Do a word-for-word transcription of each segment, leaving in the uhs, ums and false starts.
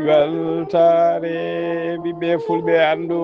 Weltaare ɓiɓɓe fulɓe, anndu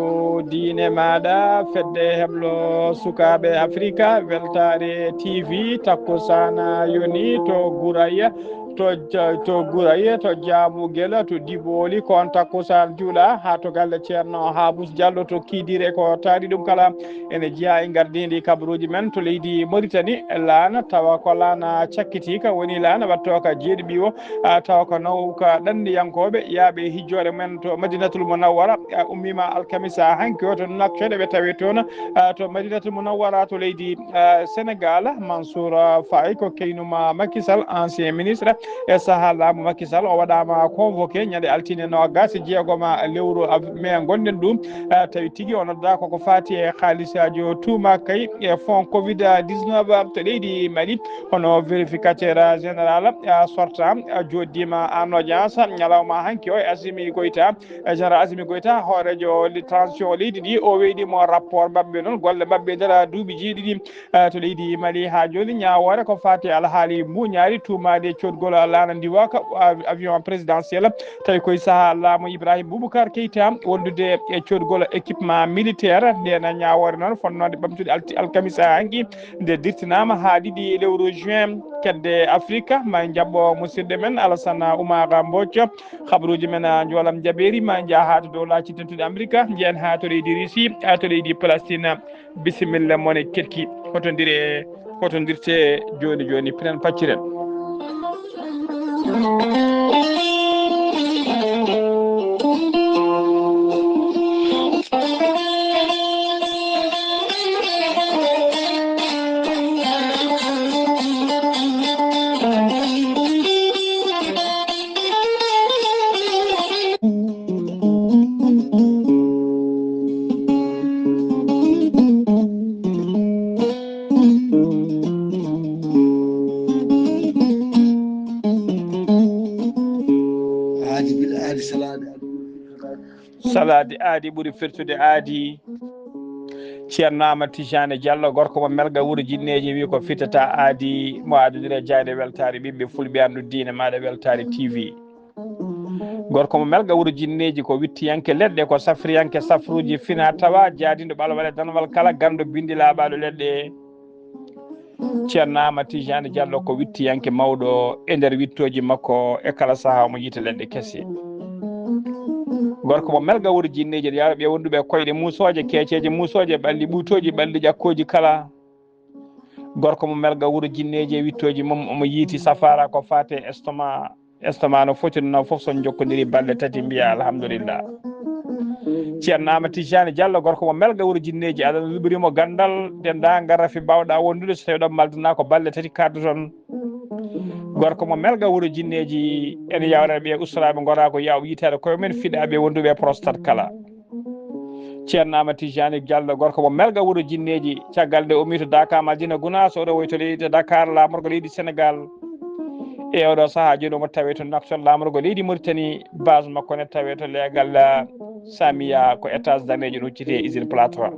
diine maaɗa, fedde heblo sukaaɓe Afrika, weltaare T V, takkusaan yoni to Guraya, to Ja-, to Guraya, to Jaamugel, to Dibooli, ko on takkusaan juula haa to galle Ceerno Haabus Jallo to Kidire, ko taari ɗum kala. Ene jeyaa e ngardiindi kabaruuji men to leydi Moritani, laana tawa ko laana cakkitiika, woni laana wattooka jeeɗiɓiiwo, ah, tawa ko nawka ɗanniyankooɓe yaaɓe hijjoore men to Madinatul Munawwara, ah, ummiima alkamisa hanki o to Nouakchott, ɓe tawi toon, ah, to Madinatul Munawwara to leydi, ah, Senegal. Mansour, ah, Faye ko kaynum Macky Sall, ancien ministre e sahaa laamu Macky Sall, o waɗaama convoqué ñande altine noogaas e jeegom lewru av-, mai ngonɗen ɗum, ah, tawi tigi o noddaa koko faati e haalisaaji o tuuma kay e fonds covid dix-neuf to leydi Mali. Hono vérificateur général, ah, sortant, ah, jooɗiima en audience ñalawma hanki o e Assimi Goïta, eh, général Assimi Goïta, hooreejo le-, transition leydi ndi, o weydi mo rapport maɓɓe noon, golle maɓɓe nder duuɓi jeeɗiɗi, eh, to leydi Mali haa jooni. Ñaawoore ko faati e alhaali mbuuñaari tuumaade e coodgol laana ndiwaaka, av-, avion présidentiel, tawi koye sahaa laamu Ibrahim Boubacar Keita, wondude e coodgol équipement militaire. Ndeen ñaawoore noon fonnoonde ɓamtude alti-, alkamisa hanki, nde dirtinaama haa ɗiɗi lewru juin, kedde Afrika, ma en njaɓɓo musidɗo men Alassane Oumar Mbodj. Habaruuji men, ah, njoolam jabeeri, ma en njah haa to dow laaci dentuɗi Amerika, njeyen haa to leydi Russie, haa to leydi Palestine. Bisimilla mon e keɗki. Hotondire, hotondirte jooni jooni, pinen pacciren. Aadi bil aadi salaade. Salaade aadi ɓuri firtude aadi. Ceerno Aamadu Tijaani Jallo, gorko mo Melga wuro Jinneeji, wi ko fitata aadi, mo adodire jayde weltaare ɓiɓɓe fulɓe, anndu diine maaɗa, weltaare T V. Gorko mo Melga wuro Jinneeji ko wittiyanke leɗɗe, ko safriyanke safruuji fina tawa, jaadindo ɓalwale danwal kala, ganndo binndi laaɓaaɗo leɗɗe. Ceerno Aamadu Tijaani Jallo ko wittiyanke mawɗo e nder wittooji makko, e kala sahaa omo yiita leɗɗe kese. Gorko mo Melga wuro Jinneeji, yaro ɓe wonduɓe koyɗe muusooje, keeceeje muusooje, ɓalli ɓuutooji, ɓalli ƴakkooji kala. Gorko mo Melga wuro Jinneeji e wittooji mum, omo yiiti safaara ko faate estomac. Estomac no foti no fof, so on jokkodiri balɗe tati, mbiya alhamdulillah. Ceerno Aamadu Tijaani Jallo, gorko mo Melga wuro Jinneeji, aɗa luɓirimo ganndal, denndaangal rafi baawɗa wondude, so tawi ɗon maldana ko balɗe tati kaddoton. Gorko mo Melga wuro Jinneeji, ene yawrata ɓe ustoraaɓe ngora ko yaw yiitaade koye men, fiɗaaɓe wonduɓe e prostate kala. Ceerno Aamadu Tijaani Jallo, gorko mo Melga wuro Jinneeji, caggal nde ummi to Daaka Madina Gunaas, o ɗo woy to leydi to Dakar, laamorgo leydi Senegal. E oɗo sahaa jooni omo tawe to Nouakchott, laamorgo leydi Mauritanie, base makko ne tawe to leegal, ah, Samia, ko étage daneejo no hucciti e usine Platra.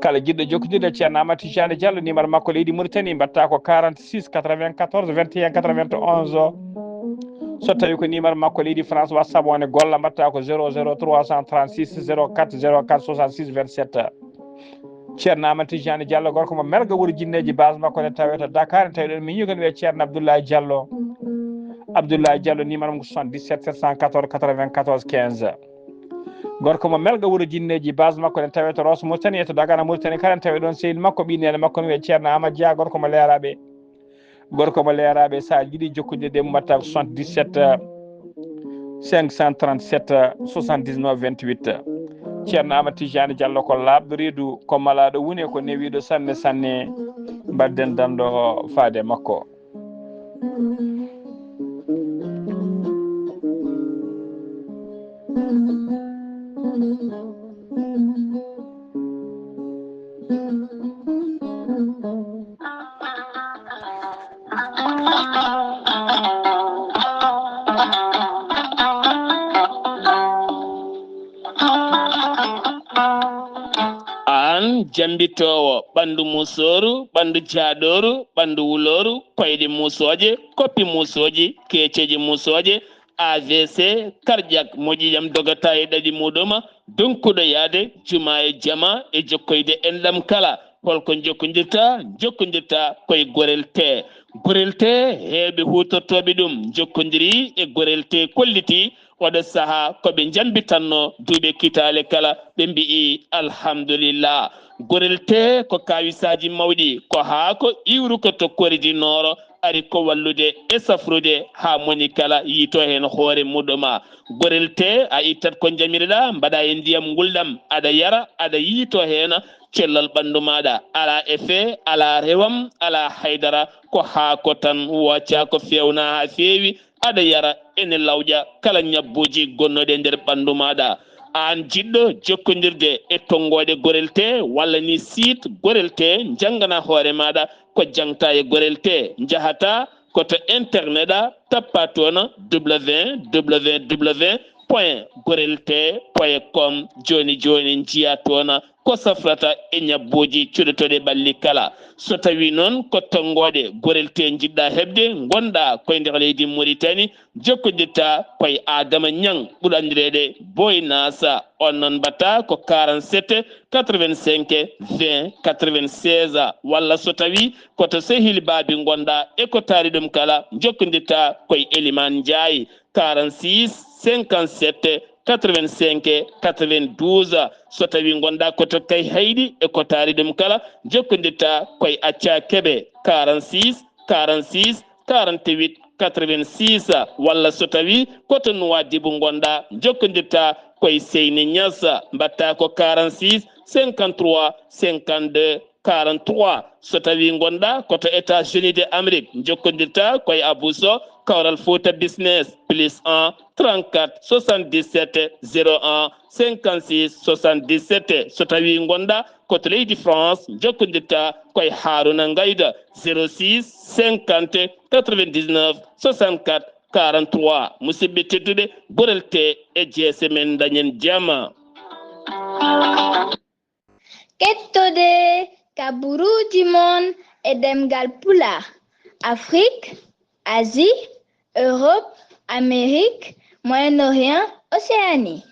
Kala jiɗɗo jokkodirde Ceerno Aamadu Tijaani Jallo, numéro makko leydi Mauritanie, mbaɗta ko quarante-six quatre-vingt-quatorze vingt et un quatre-vingt-onze. So tawi ko numéro makko leydi France, WhatsApp o ne golla, mbaɗta ko zéro zéro trois cent trente-six zéro quatre zéro quatre soixante-six vingt-sept. Ceerno Aamadu Tijaani Jallo, gorko mo Melga wuro Jinneeji, base makko ne tawe to Dakar, ne tawi ɗon miñi ko ne wiyee Ceerno Abdoulaye Jallo. Abdoulaye Jallo, numéro mum ko soixante-dix-sept sept cent quatorze quatre-vingt-quatorze quinze. Gorko mo Melga wuro Jinneeji, base makko ne tawe to Rosso Mauritanie, to Dagana Mauritanie kala, ne tawe ɗon sehil makko, ɓii neene makko ne wiyee Ceerno Aamadu Dia, gorko mo Leeraaɓe. Gorko mo Leeraaɓe, so a yiɗi jokkodirde e mum, mbaɗta ko soixante-dix-sept cinq cent trente-sept soixante-dix-neuf vingt-huit. Ceerno Aamadu Tijaani Jallo ko laaɓɗo reedu, ko malaaɗo wune, ko newiiɗo sanne sanne. Mbaɗden danndo faade makko. Aan jambitoowo ɓanndu musooru, ɓanndu jaadooru, ɓanndu wulooru, koyɗe musooje, koppi musooji, keeceeje musooje, A V C, cardiaque, mo ƴiiƴam dogata e ɗaɗi muɗum, donkuɗo yaade juma e jama e jokkoyde enɗam kala. Holko jokkondirta? Jokkondirta koye Gorel Tee. Gorel Tee, heewɓe huutortooɓe ɗum jokkondiri e Gorel Tee, kolliti oɗo sahaa ko ɓe njambitanno duuɓe kitaale kala, ɓe mbi'i alhamdulillah. Gorel Tee ko kawisaaji mawɗi, ko haako iwruko to Kori du Nord, ari ko wallude e safrude haa moni kala yiito heen hoore muɗum. Gorel Tee, a ittat ko njamirɗa, mbaɗa e ndiyam ngulɗam, aɗa yara, aɗa yiito heen cellal ɓanndu maaɗa. Alaa effet, alaa rewam, alaa haydara, ko haako tan, wooca ko feewna haa feewi, aɗa yara, ene lawƴa kala ñabbuuji gonnoɗi e nder ɓanndu maaɗa. Aan jiɗɗo jokkondirde e tonngooɗe Gorel Tee walla ni site Gorel Tee, njanngana hoore maaɗa ko jaŋta e Gorel Tee, njahata ko to internet a, tappa toon www point gorel tee point com. Jooni jooni njiya toon ko safrata e ñabbuuji cuɗotoɗe ɓalli kala. So tawi noon ko tonngooɗe Gorel Tee njiɗɗa heɓde, ngonɗa koye nder leydi Mauritanie, jokkondirta koye Adama Ñaŋ, ɓuri anndireede Boy Nasa. On noon mbaɗta ko quarante-sept quatre-vingt-cinq vingt quatre-vingt-seize, walla so tawi ko to sehil baabi ngonɗa e ko taari ɗum kala, jokkondirta koye Eliman Njaay, quarante-six cinquante-sept quatre-vingt-cinq quatre-vingt-douze. So tawi ngonɗa ko to Kayhayɗi e ko taari ɗum kala, jokkondirta koye Acca Kebe, quarante-six quarante-six quarante-huit quatre-vingt-six, walla so tawi ko to Nuwaadibu ngonɗa, jokkondirta koye Seyni Ñas, mbaɗta ko quarante-six cinquante-trois cinquante-deux quarante-trois. So tawi ngonɗa ko to États-Unis de Amérique, jokkondirta koye Abou Sow, Kawral Fouta Business, plus un trente-quatre soixante-dix-sept zéro un cinquante-six soixante-dix-sept. So tawi ngonɗa ko to leydi France, jokkondirta koye Haruna Ngayda, zéro six cinquante quatre-vingt-dix-neuf soixante-quatre quarante-trois. Musidɓe tedduɓe, Gorel Tee e jeese men, dañen jama. Kettode kaburuuji mon e ɗemngal Pulaar, Afrique, Asie, Europe, Amérique, Moyen-Orient, Océanie.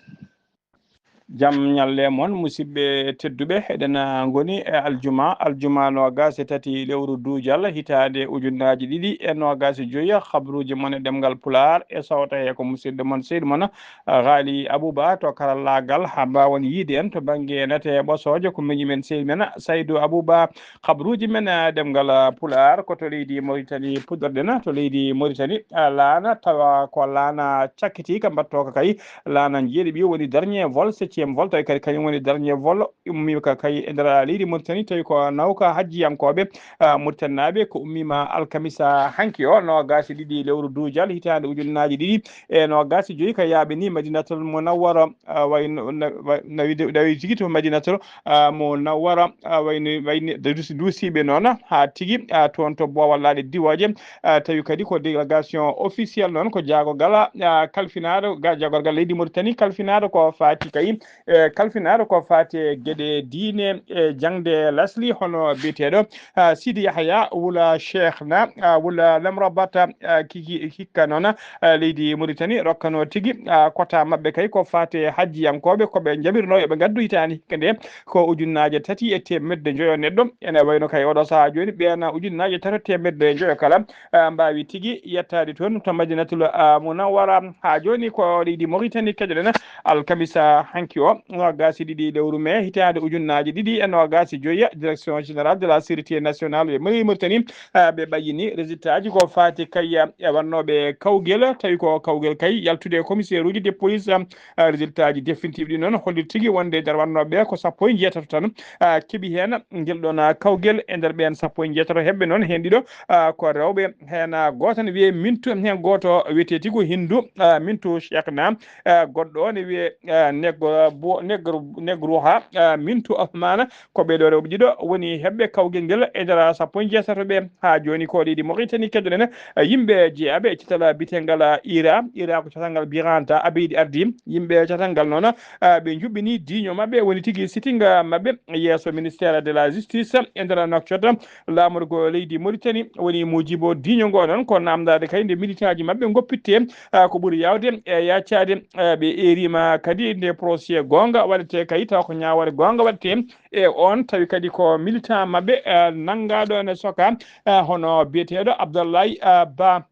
Jam ñalle mon, musidɓe tedduɓe, eɗen, ah, ngoni e aljuma, aljuma noogas e tati lewru duujal, hitaande ujunnaaji ɗiɗi e noogas e joyi. Habruuji mon e ɗemngal Pulaar e sawta he ko musidɗo mon, seydi mon, ah, Ghali Abouba to karallaagal, haa mbaawon yiide en to bannge nate ɓosooje, ko miñi men, seydi men, Saydou Abouba. Habruuji men, ah, ɗemngal, ah, Pulaar ko to leydi Mauritanie puɗɗorɗen, to leydi Mauritanie, ah, laana, tawa ko laana cakkitiika mbaɗtooka kay laana njeeɗiɗi woni dernier vol, septième vol, tawi kadi kañum woni dernier vol ummiika kay e nder leydi Mauritanie, tawi ko nawka hajjiyankooɓe, ah, Mauritanie naaɓe, ko ummiima alkamisa hanki o, noogas e ɗiɗi lewru duujal hitaande ujunnaaji ɗiɗi e noogas e joyi, ka yaaɓe ni Madinatul Munawwara, ah, way no, na-, wa-, nawi-, nawi tigi to Madinatul, ah, Munawwara, ah, wayni, wayni duusi-, duusiiɓe noon haa tigi, ah, toon to Boowal Laaɗe Diwooje, ah, tawi kadi ko délégation officielle noon, ko jaagorgal, ah, kalfinaaɗo, ga-, jaagorgal leydi Mauritanie kalfinaaɗo ko faati kay, eh, kalfinaaɗo ko faati e geɗe diine e jaŋde lasli, hono biyeteeɗo, ah, Sidi Yahya wula Cheikh na, ah, wula Lamrabata, ah, kiki, hikka noon, ah, leydi Mauritanie rokkano tigi, ah, kota maɓɓe kay ko faati e hajjiyankooɓe ko ɓe njamirnoo yo ɓe ngaddu hitaani hikka nde ko ujunnaaje tati e teemedde njoyo neɗɗo. Ene wayno kay oɗo sahaa jooni ɓeen ujunnaaje tato teemedde njoyo kala, ah, mbaawi tigi yettaade toon to Madinatul, ah, Munawwara. Haa jooni ko leydi Mauritanie keɗoɗen alkamisa hanki o, noogas e ɗiɗi lewru mee hitaande ujunnaaje ɗiɗi e noogas e joyi. Direction générale de la sécurité nationale e Mali Mauritanie, ah, ɓe ɓayyini résultat ji ko faati kay, ah, e wannooɓe kawgel, tawi ko kawgel kay yaltude e commissaire uji de police, ah, résultat ji définitif ɗi noon hollir tigi wonde nder wannooɓe ko sappo e njeetato tan, ah, keɓi heen ngel ɗoon, ah, kawgel. E nder ɓeen sappo e njeetato heɓɓe noon, heen ɗiɗo, ah, ko rewɓe, heen, ah, gooto ne wiyee Mintu, heen gooto wiyetee tigi ko Hindu, ah, Mintu Cheikh na, ah, goɗɗo o ne wiyee, ah, Neggo Bo Negru, Negruha, ah, Mintu Othmana, ko ɓee ɗoo rewɓe ɗiɗo woni heɓɓe kawgel ngel e nder sappo e jeetato ɓe. Haa jooni ko leydi Mauritanie keddoɗen, ah, yimɓe jeyaɓe e cital bitengal, ah, Ira. Ira ko catal ngal Biranta Abeydi ardi. Yimɓe catal ngal noon, ah, ɓe njuɓɓini diiño maɓɓe, woni tigi sitting, ah, maɓɓe yeeso ministère de la justice e nder Nouakchott. Laamorgo leydi Mauritanie woni Modibo diiño ngo noon ko namdaade kay nde militaaji maɓɓe ngoppitte, ah, ko ɓuri yaawde e yaccaade, ah, ɓe eeriima kadi nde procès goonga waɗetee kay taw ko ñaawoore goonga waɗetee e oon tawi kadi ko militant maɓɓe, ah, nanngaaɗo ene soka, ah, hono biyeteeɗo Abdallahi, ah, Ba.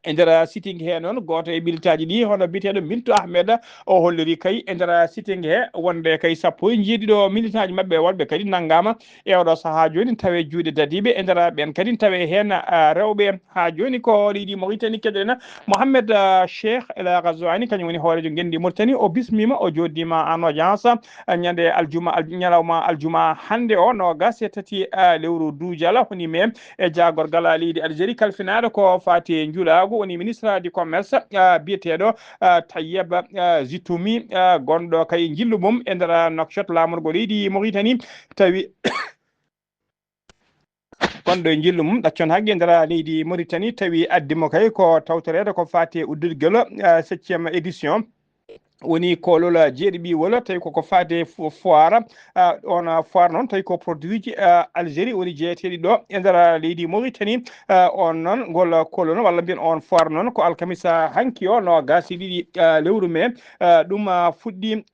E nder sitting he noon, gooto e militaaji ɗi, hono biyeteeɗo Mintu Ahmed, o holliri kay e nder sitting he wonde kay sappo e njeeɗiɗo militaaji maɓɓe wonɓe kadi nanngaama e oɗo sahaa jooni tawe juuɗe dadiiɓe e nder ɓeen kadi tawe heen, ah, rewɓe. Haa jooni ko leydi Mauritanie keɗoɗen Mohamed, ah, Cheikh El Ghazouani, kañum woni hooreejo ngenndi Mauritanie, o bismiima, o jooɗdiima en audience, ah, ñande aljuma, al-, ñalawma aljuma hannde o, noogas e tati, ah, lewru duujala, honi me e jaagorgal leydi Algérie kalfinaaɗo ko faati e njulaagu, woni ministre du commerce, ah, biyeteeɗo, ah, Tayyeb, ah, Zitoumi, ah, gonɗo kay njillu mum e nder Nouakchott, laamorgo leydi Mauritanie, tawi gonɗo e njillu mum, ɗaccon haqqe, e nder leydi Mauritanie, tawi addi mo kay ko tawtoreede ko faati e udditgol, ah, septième édition. Woni koolol jeeɗiɓiwol, tawi koko faade fo-, foire, ah, on, ah, foire noon, tawi ko produit ji, ah, Algérie woni jeeyeteeɗi ɗo e nder leydi Mauritanie. Ah, on noon, ngol koolol noon, walla mbiyen on foire noon, ko alkamisa hanki o, noogas e ɗiɗi, ah, lewru mai. Ah, ɗum, ah, fuɗɗi,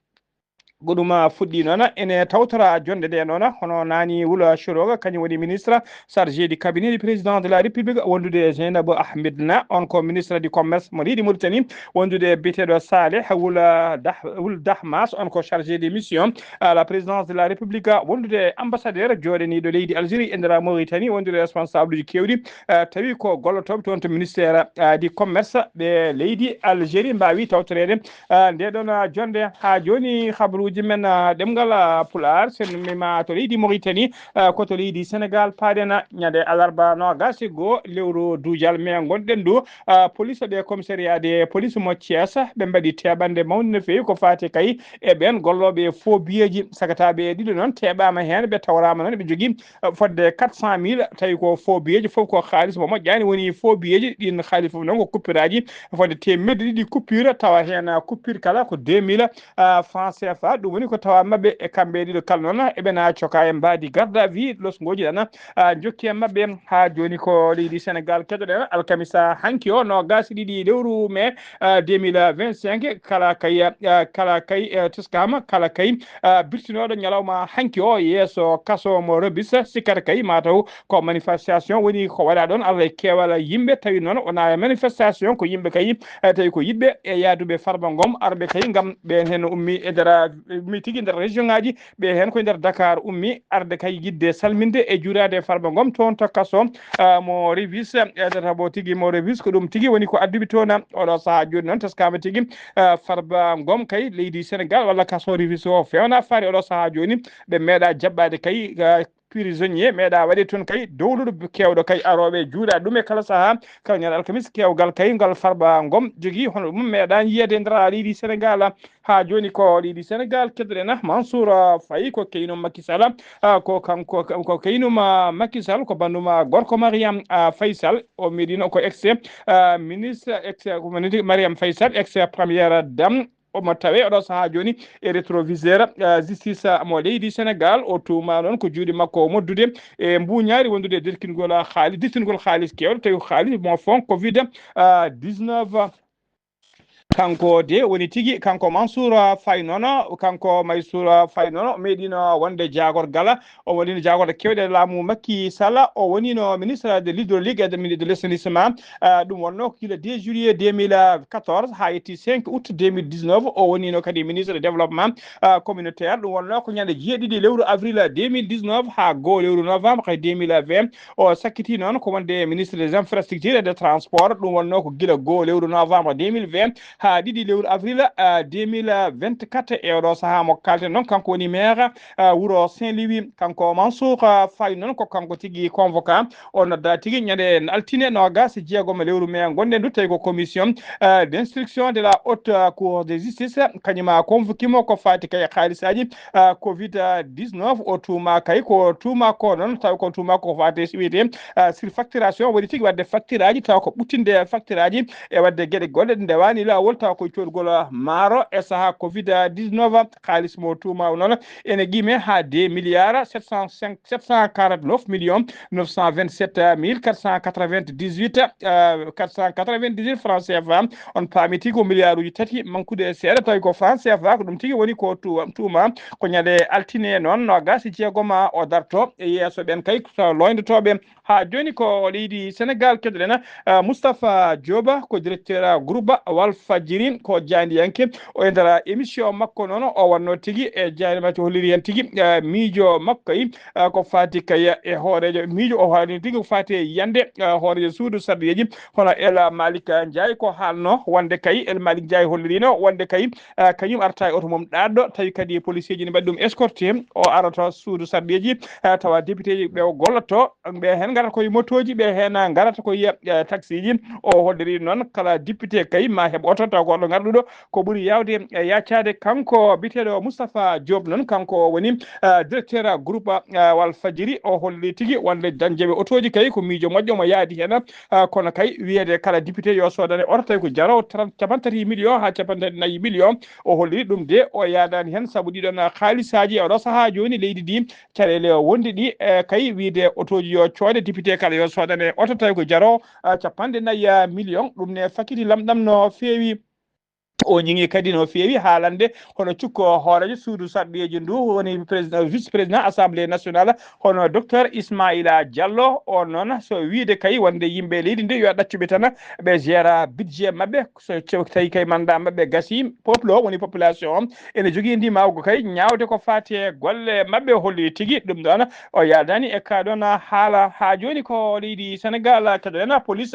ko ɗum, ah, fuɗɗi noon, ene tawtora jonde nde noon, hono naani wula Choroga, kañum woni ministre chargé du cabinet du président de la République, wondude e Zeynabou Ahmed Na, on ko ministre du commerce mo leydi Mauritanie, wondude e biyeteeɗo Saleh Wul Dah-, Wul Dahmas, on ko chargé de mission à la présidence de la République, wondude e ambassadeur jooɗaniiɗo leydi Algérie e nder Mauritanie, wondude e responsable uji keewɗi, eh, tawi ko gollotooɓe toon to ministère, eh, du commerce ɓe leydi Algérie mbaawi tawtoreede, eh, nde ɗon, eh, jonde. Haa jooni, habaruuji men, eh, ɗemngal, eh, Pulaar, so en mema to leydi Mauritanie, eh, ko to leydi Sénégal paaɗen, ñande alarba noogas e goo lewru duujal me ngonɗen ɗo, ah, police ɓe commissariat de police mo Thiès, ɓe mbaɗi teɓannde mawnde no feewi ko faati kay e ɓeen gollooɓe faux billets ji. Sakataaɓe ɗiɗo noon teɓaama heen, ɓe tawraama noon ɓe njogii, ah, fodde quatre cent mille, tawi ko faux billets ji fof ko haalis mo moƴƴaani woni faux billets ji. Ɗiin haalis fof noon ko coupure aji fodde teemedde ɗiɗi coupure, tawa heen, ah, coupure kala ko deux mille, ah, francs C F A. Ɗum woni ko tawa maɓɓe e kamɓe ɗiɗo kala noon, eɓe na coka e mbaadi garde à vue, losngooji ɗana, ah, jokki e maɓɓe. Haa jooni ko leydi Sénégal keɗoɗen, alkamisa hanki o, noogas e ɗiɗi lewru mai, ah, deux mille vingt-cinq, kala kay, ah, kala kay, eh, teskama, kala kay, ah, birtinooɗo ñalawma hanki o yeeso kaso mo Rebis, sikkata kay mataw ko manifestation woni ko waɗa ɗon, Allah e keewal yimɓe, tawi noon wona manifestation, ko yimɓe kay, eh, tawi ko yiɗɓe e yaaduɓe Farba Ngom, arɓe kay ngam ɓeen heen ummi e nder, ummi tigi nder région ngaji, ɓe heen koye nder Dakar ummi arde kay yiɗde salminde e juuraade Farba Ngom toon to kaso, ah, mo Rebis, eh, tabo tigi mo Rebis, ko ɗum tigi woni ko adduɓe toon, ah, oɗo sahaa jooni noon teskama tigi, ah, Farba Ngom kay leydi Sénégal walla kaso Rebis o fewna faade oɗo sahaa jooni, ɓe meeɗa jaɓɓaade kay, ah, prisonnier meeɗa waɗe toon kay dowluɗo keewɗo kay arooɓe juuɗa ɗum e kala sahaa, kala ñande alkamis keewgal kay ngal Farba Ngom jogii hono ɗum meeɗa yiyeede e nder leydi Sénégal. Haa jooni ko leydi Sénégal keɗoɗen, ah, Mansour, ah, Faye ko keyno Macky Sall, ah, ko kanko, ko keyno ma Macky Sall, ko bandum, ah, gorko Mariam, ah, Faye Sall, o meɗino ko ex, ah, ministre, ex, ko woni Mariam Faye Sall, ex première dame, omo tawe oɗo sahaa jooni e rétroviseur, ah, justice, ah, mo leydi Sénégal. O tuuma noon ko juuɗe makko o moddude e mbuuñaari wondude e dertingol, ah, haalis, dirtingol haalis keewɗo, tawi ko haalis mo fonds covid, ah, dix-neuf. Kanko de woni tigi, kanko Mansour Faye noon, kanko Mansour Faye noon, o meeɗino wonde jaagorgal, o wonino jaagorɗe keewɗe laamu Macky Sall, o wonino ministre de l'hydraulique et de, de l'assainissement. Ah, ɗum wonno ko gila deux juillet deux mille quatorze haa yetti cinq août deux mille dix-neuf, o wonino kadi ministre de développement, ah, communautaire. Ɗum wonno ko ñande jeeɗiɗi lewru avril deux mille dix-neuf haa goo lewru novembre deux mille vingt, o sakkiti noon ko wonde ministre des infrastructures et des transports. Ɗum wonno ko gila goo lewru novembre deux mille vingt haa ɗiɗi lewru avril deux mille vingt-quatre. E oɗo sahaa mo kalten noon, kanko woni maire wuro Saint-Louis, kanko Mansour Faye noon, ko kanko tigi convoqué. O nodda tigi ñande altine noogas e jeegom lewru mai ngonɗen ndu, tawi ko commission d'instruction de la haute cour de justice, kañuma convoqué mo ko fati kay haalisaaji covid dix-neuf. O tuuma kay ko tuuma ko noon, tawi ko tuuma ko fati wiyete surfacturation, woni tigi wadde facture aji, taw ko ɓuttinde facture aji e wadde geɗe goɗɗe ɗe ndewani laawol, taw ko coodgol maaro e saha covid dix-neuf. Haalis mo tuuma o noon ene qime ha deux milliards sept cent cinq, sept cent quarante-neuf millions neuf cent vingt-sept mille quatre cent quatre-vingt-dix-huit, quatre cent quatre-vingt-dix-huit francs C F A. On paami tigi ko milliard uji tati mankude e seeɗa, tawi ko francs C F A. Ko ɗum tigi woni ko tu-, tuuma. Ko ñande altine noon, noogas e jeegom o darto e yeeso ɓen kay ko loyndotooɓe. Haa jooni ko leydi Senegal. Keɗoɗen Moustapha Diop, ko directeur groupe Walfadjiri, ko jaayndiyanke. O e nder émission makko noon, o wanno tigi e jaayndiyanke holliri heen tigi miijo makko kay, ko fati kay e hooreejo, miijo o holliri tigi ko fati e yiyannde hooreejo suudu sarɗiyeeji, hono El Malick Ndiaye, ko haalno wonde kay El Malick Ndiaye hollirino wonde kay kañum arta e oto mum ɗaɗɗo, tawi kadi policier ji ne mbaɗi ɗum escorté, o arata suudu sarɗiyeeji, tawa député ji ɓe o gollotoo, ɓe heen ngarata koye motooji, ɓe heen ngarata koye taxi ji. O holliri noon kala député kay ma heɓ oto, taw ko oɗo ngarɗuɗo. Ko ɓuri yaawde e yaacaade, kanko biyeteeɗo Moustapha Diop noon, kanko woni directeur groupe Walfadjiri. O holliri tigi wonde dañde ɓe otooji kay ko miijo moƴƴo mo yaadi heen. Kono kay wiyeede kala député yo soodane oto, tawi ko jaro trente, capanɗe tati millions haa capanɗe nayi millions. O holliri ɗum de o yaadaani heen, sabu ɗiɗon haalisaaji e oɗo sahaa jooni leydi ndi, caɗeele o wondi ɗi, e kay wiide otooji yo coode, député kala yo soodane oto, tawi ko jaro capanɗe nayi millions. Ɗum ne fakiti lamɗam no feewi. O ñiŋi kadi no feewi haalande hono cukko hooreejo suudu sarɗiyeeji ndu, woni président, vice président assemblée nationale, hono docteur Ismaïla Diallo. O noon, so wiide kay wonde yimɓe leydi ndi yo ɗaccuɓe tan ɓe gera budget maɓɓe, so tawi kay mandat maɓɓe gasi, peuple o, woni population o, ene jogii ndimaagu kay ñaawde ko faati e golle maɓɓe. O holli tigi ɗum ɗoon o yaadaani e ka ɗoon haala. Haa jooni ko leydi Senegal, keɗoɗen police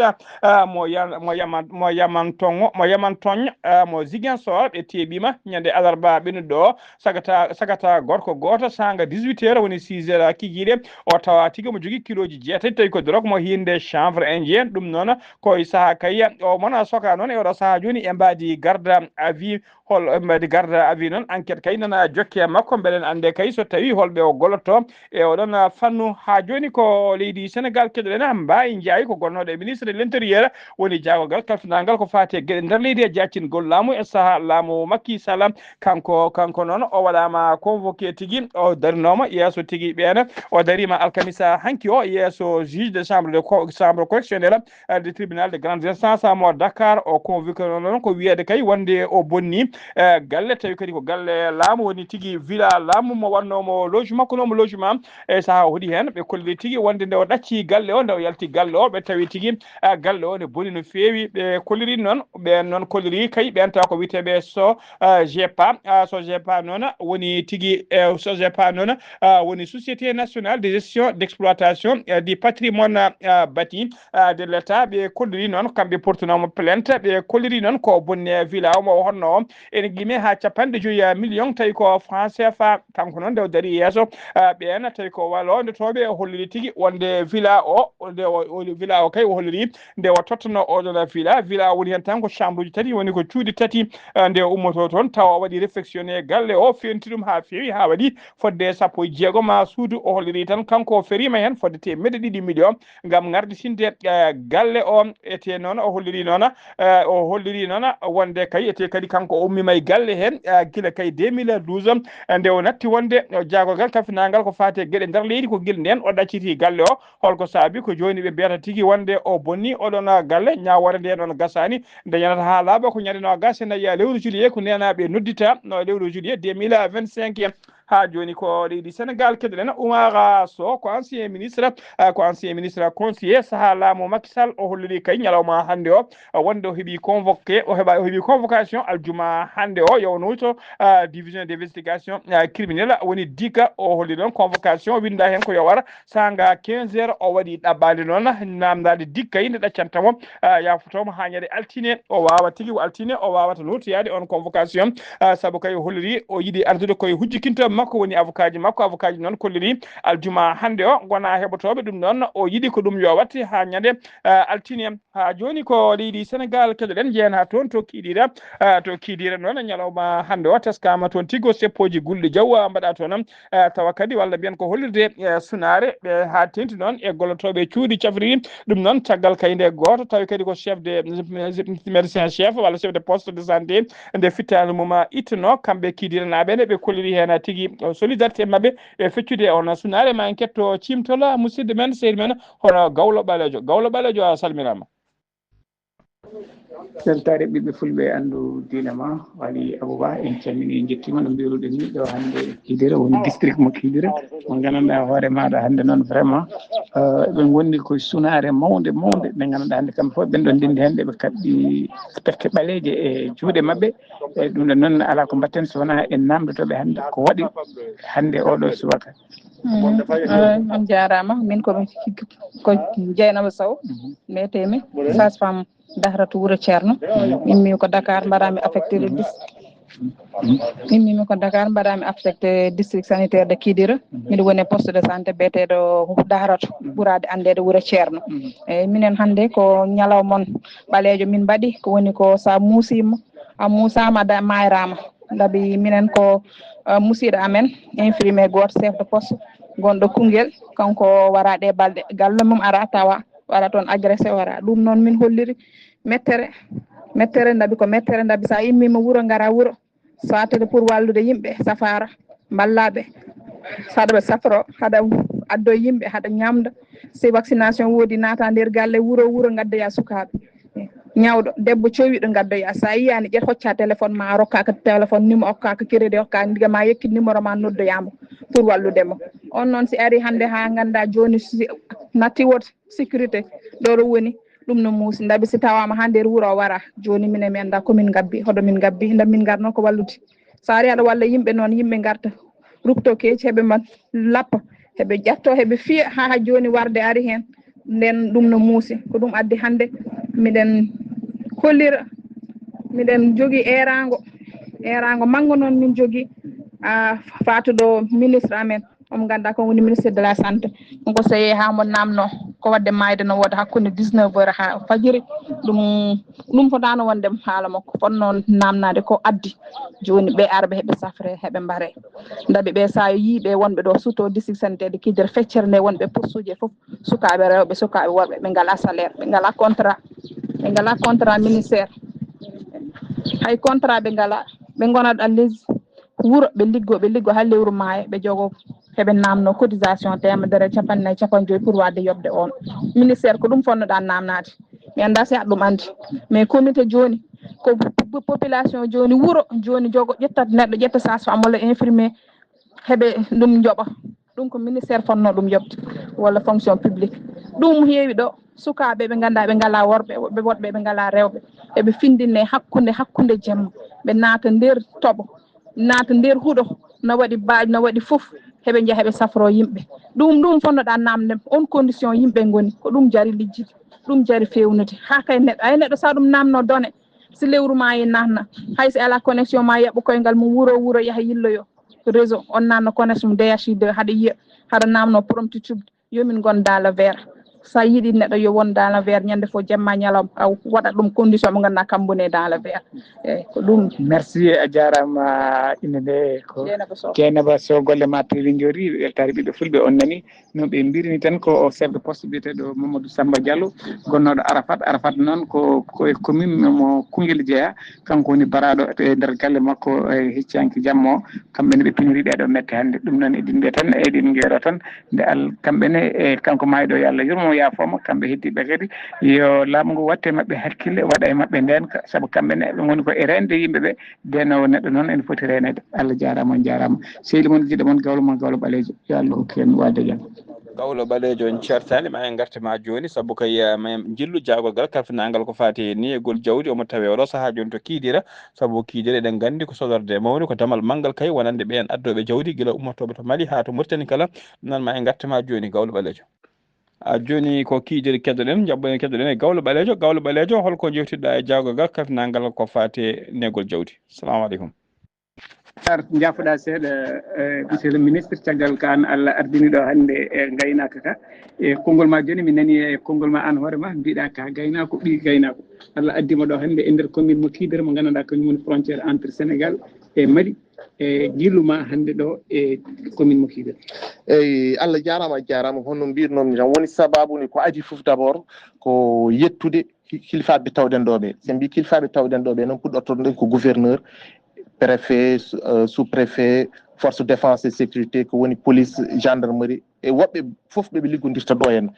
mo ya-, mo yaman, mo yaman tongo, mo yaman toñ, mo Ziguinchor, ɓe teeɓiima ñande alarba ɓennuɗo o, sagata, sagata gorko gooto, saanga dix-huit heures, woni six heures kikiiɗe. O tawa tigi mo jogii kilooji jeetati, tawi ko drogue mo hiinde chanvre indien. Ɗum noon ko e saha kay o mona soka noon e oɗo saha jooni e mbaadi garde à vue. Hol mbaadi garde à vue noon, enquête kay nana jokke e makko, mbeɗen annde kay so tawi holɓe o gollotoo e oɗon fannu. Haa jooni ko leydi Senegal keɗoɗen. Mbaye Ndiaye ko gonnooɗo e ministre de l'intérieur, woni jaagogal kalfinangal ko faati e geɗe nder leydi e jaccingol laamu e saha laamu Macky Sall. Kanko, kanko noon o waɗaama convoqué tigi, o darinooma yeeso tigi ɓeen. O dariima alkamisa hanki o yeeso juge de chambre de co-, chambre correctionnelle, eh, de tribunal de grande instance mo Dakar. O convoqué noon ko wiyeede kay wonde o bonni, eh, galle, tawi kadi ko galle laamu, woni tigi villa laamu mo wannoo mo logement, ko noon mo logement. E saha o hoɗi heen, ɓe kolliri tigi wonde nde o ɗacci galle o, nde o yalti galle o, ɓe tawi tigi, eh, galle o ne boni no feewi. Ɓe kolliri noon, ɓeen noon kolliri kay ɓeen taw ko wiyeteeɓe so, eh, G P A, ah, so G P A noon woni tigi, eh, so G P A noon, ah, woni Société Nationale de Gestion d'Exploitation, eh, du Patrimoine, ah, bâti, ah, de l'État. Ɓe kolliri noon, kamɓe portunooma plainte, ɓe kolliri noon ko bonne villa o mo o honno o ene qime haa capanɗe joyi million, tawi ko franc C F A. Kanko noon nde o dari yeeso, ah, ɓeen tawi ko walondotooɓe, o holliri tigi wonde villa o, nde o, o villa o kay o holliri nde o tottuno oɗon villa. Villa o woni heen tan ko chambre uji tati, woni ko cuuɗi tati, ah, nde o ummotoo toon, tawa o waɗi réfectionné galle o, feewti ɗum haa feewi, haa waɗi fodde sappo e jeegom suudu. O holliri tan kanko o feriima heen fodde teemedde ɗiɗi million ngam ngarditinde, eh, galle o. Ete noon o holliri noon, eh, o holliri noon wonde kay ete kadi kanko o ummiima e galle heen, eh, gila kay deux mille douze, eh, nde o natti wonde, eh, jaagorgal kalfinangal ko faati e geɗe nder leydi, ko gila ndeen o ɗacciti galle o. Holko saabi? Ko jooni ɓe mbiyata tigi wonde o bonni oɗon galle, ñaawoore nde noon gasaani, nde ñanata haa laaɓa ko ñande noogas e nayi lewru juillet, ko neenaaɓe noddita no lewru juillet deux mille vingt-cinq. Haa jooni ko leydi Senegal keɗoɗen. Oumar Sow ko ancien ministre, ah, ko ancien ministre conseiller sahaa laamu Macky Sall. O holliri kay ñalawma hannde o, ah, wonde o heɓi convoqué, o heɓa, o heɓi convocation aljuma hannde o, yo o nawto, ah, division d'investigation, ah, criminelle woni DIC. O holliri noon convocation, winnda heen ko yo war saanga quinze heures. O waɗi ɗaɓɓaade noon naamndaade DIC kay nde ɗaccanta mo, ah, yaafoto mo haa ñande altine. O waawa tigi, o altine o waawata nawtoyaade on convocation, ah, sabu kay o holliri o yiɗi ardude koye hujjikintooɓe makko, woni avocat ji makko. Avocat ji noon kolliri aljuma hannde o ngona heɓotooɓe. Ɗum noon o yiɗi ko ɗum yo watte haa ñande, ah, altine. Haa jooni ko leydi Senegal keɗoɗen, njeyen haa toon to Kidira. Ah, to Kidira noon ñalawma hannde o teskaama toon tigi ko seppooji gulɗi jaw, ah, mbaɗa toon, ah, tawa kadi walla mbiyen ko hollirde, eh, sunaare, ɓe haa teeŋti noon e gollotooɓe cuuɗi cafrirɗi. Ɗum noon caggal kayde gooto tawi kadi ko chef de médecin chef walla chef de poste de santé nde fittaandu mum ittuno, kamɓe Kidiranaaɓe ne ɓe kolliri heen tigi solidarité maɓɓe e feccude on sunaare. Ma en ketto ciimtol musidɗo men, sehil men, hono Gawlo Ɓaleejo. Gawlo Ɓaleejo, a salminaama. Weltaare ɓiɓɓe fulɓe anndu diine ma, Waly Abouba, en calmini, en njettiima. No mbiruɗen ni ɗo hannde Kidira woni district mo Kidira, mo nganndanɗaa hoore maaɗa hannde noon vraiment, eh, ɓe ngondi ko sunaare mawnde, mawnde, nde nganndanɗaa hannde kamɓe fof ɓen ɗon ndenndi hannde ɓe kaɓɓi perte ɓaleeje e juuɗe maɓɓe. E ɗum ɗon noon alaa ko mbaɗten so wonaa en naamndotooɓe hannde ko waɗi hannde oɗo subaka. Mhm. Eh, on jaaraama. Min ko, ko Jeynaba Sow mbiyetee-mi, sage-femme Dahratu Wuro Ceerno. Immii ko Dakar, mbaɗaa-mi affecté le dis-, immii-mi ko Dakar, mbaɗaa-mi affecté district sanitaire de Kidira. Miɗo woni e poste de santé biyeteeɗo Dahratu, ɓuraade anndeede Wuro Ceerno. Eeyi, minen hannde ko ñalawma mon ɓaleejo min mbaɗi, ko woni ko so a muusiima, a muusaama, a da-, maayraama. Sabi minen ko, eh, musiiɗo amen, infirmier gooto, chef de poste, gonɗo Koungheul, kanko wara ɗee balɗe, galle mum ara tawa, wara toon agressé, wara. Ɗum noon min holliri mettere, mettere, sabi ko mettere, sabi so a immiima wuro, ngara wuro, so a tede pour wallude yimɓe, safaara, mballaaɓe, so haɗa ɓe safro, haɗa addo yimɓe, haɗa ñaamda. Si vaccination woodi, naata nder galle, wuro, wuro, ngaddoya sukaaɓe. Ñawɗo, debbo cowiɗo, ngaddoya. So a yiyaani, ƴet, hocca téléphone ma, a rokkaaka téléphone, numéro, okkaaka crédit, okkaaka, ndiga ma yekkit numéro ma, noddoya mo pour wallude mo. On noon, si ari hannde haa ngannda jooni, si natti woto sécurité ɗo ɗo woni, ɗum no muusi. Sabi si tawaama haa nder wuro o wara, jooni minen mi annda ko min ngabbi, hoɗo min ngabbi, nda min ngarno ko wallude. So ari aɗa walla yimɓe noon, yimɓe ngarta, rupto keeci, heɓe mbaɗ lappa, heɓe ƴatto, heɓe fiya, haa, haa jooni warde ari heen. Nden ɗum no muusi. Ko ɗum addi hannde miɗen kollira, miɗen jogii eeraango, eeraango manngo noon min jogii, ah, faatuɗo ministre amen. Omo ngannduɗaa ko woni ministre de la santé. Ɗum ko so yehii haa mo naamno ko waɗde maayde no wooda hakkunde dix-neuf heures haa fajiri. Ɗum, ɗum fotaano wonde haala makko. Fotnoo naamnaade ko addi jooni ɓe arɓe heɓe safre, heɓe mbare. Ndabi ɓe so a yii ɓe wonɓe ɗo surtout district sanitaire de Kidira, feccere nde wonɓe postuuji e fof, sukaaɓe rewɓe, sukaaɓe worɓe, ɓe ngalaa salaire, ɓe ngalaa contrat, ɓe ngalaa contrat ministère. Hay contrat ɓe ngalaa, ɓe ngonat à l'aise. Wuro ɓe liggo, ɓe liggo haa lewru maaya, ɓe jogo, heɓe naamno cotisation teemedere, capanɗe nayi, capanɗe joyi pour waɗde yoɓde on. Ministère ko ɗum fotnoɗaa naamnaade. Mi anndaa si aɗa ɗum anndi. Mais comité jooni, ko po-, population jooni, wuro jooni jogo, ƴettat neɗɗo, ƴetta sage-femme walla infirmier, heɓe ɗum joɓa. Ɗum ko ministère fotnoo ɗum yoɓde, walla fonction publique. Ɗum heewi ɗo, sukaaɓe ɓe ngannduɗaa ɓe ngalaa worɓe, woɓɓe woɗɓe ɓe ngalaa rewɓe. Eɓe findinne hakkunde, hakkunde jemma. Ɓe naata nder toɓo, naata nder huɗo, na waɗi baaji, na waɗi fof, heɓe njaha heɓe safroo yimɓe. Ɗum, ɗum fotnoɗaa naamnde, on condition yimɓe ngoni, ko ɗum jari lijjide, ɗum jari feewnude. Haa kay neɗɗo, ay neɗɗo so a ɗum naamnoo done, si lewru maa e naatna, hay si alaa connexion ma yaɓɓo koyngal mum wuro wuro yaha yilloyo réseau, on naatna connexion D H I deux, haɗa yiya, haɗa naamnoo prompte cuɓde, yo min ngon dans le vert. So a yiɗi neɗɗo yo won dans le vert, ñande fof, jemma, ñalawma, a waɗat ɗum condition mo ngannduɗaa kam woni dans le vert. Eeyi, ko ɗum. Merci, a jaaraama. Innde nde ko Dieynaba Sow. Dieynaba Sow, golle ma peewi, njooɗi, weltaare ɓiɓɓe fulɓe, on nani no ɓe mbirni tan ko o chef de poste biyeteeɗo Mamadou Samba Diallo, gonnooɗo Arafat. Arafat noon ko, ko e commune mo Koungheul jeyaa, kanko woni baraaɗo e nder galle makko e hecciyanke jamma o. Kamɓe ne ɓe pinori ɗeeɗo mette hannde. Ɗum noon eɗin mbiya tan, eɗin ngeero tan, nde al-, kamɓe ne, e kanko maayɗo, yo Allah yurmo, Yaafoma kamɓe heddiiɓe kadi, yo laamu ngu watte maɓɓe hakkille, waɗa e maɓɓe ndeenka, sabu kamɓe ne ɓe ngoni ko e reende yimɓe ɓe. Denowo neɗɗo noon ene foti reeneede. Allah jaaraama, on jaaraama. Sehil mon, jiɗo mon, gawlo mon, gawlo ɓaleejo, yo Allah hokku en waade jam. Gawlo ɓaleejo, en ceertaani ma, en ngarti ma jooni, sabu ko, eh, ma en njillu jaagorgal kalfinaangal ko faati e niyegol jawdi. Omo tawee oɗo sahaa jooni to Kiidira, sabu Kiidira eɗen nganndi ko sodorde mawni, ko damal manngal kay wonande ɓeen addooɓe jawdi gila ummotooɓe to Mali haa to Mauritanie kala. Noon ma en ngarti ma jooni, gawlo ɓaleejo. A jooni ko Kiidira keddoɗen, njaɓɓoɗen keddoɗen e gawlo ɓaleejo. Gawlo ɓaleejo, holko njewtiɗaa e jaagorgal kalfinaangal ko faati e niyegol jawdi? Salamu aleykum. Ar, njaafoɗaa seeɗa, eh, monsieur le ministre, caggal ka an Allah ardini ɗo hannde e ngaynaaka ka. E konngol ma jooni, mi nani e konngol ma an hoore ma, mbiɗa ka gaynaako, ɓii gaynaako. Allah addi mo ɗo hannde e nder commune mo Kidira, mo ngannduɗaa kañum woni frontière entre Sénégal e Mali. E gillu ma hannde ɗo e commune mo Kidira. Eyi, Allah jaaraama, a jaaraama. Hono mbirnomi tan, woni sababu ni ko adii fof d'abord ko yettude ki-, kilifaaɓe tawɗen ɗo ɓe. So en mbii kilifaaɓe tawɗen ɗo ɓe noon, puɗɗortoɗen ko gouverneur, préfet, sous, euh, sous-préfet, force défense et sécurité, ko woni police, gendarmerie, e woɓɓe fof ɓe ɓe liggodirta ɗo henna.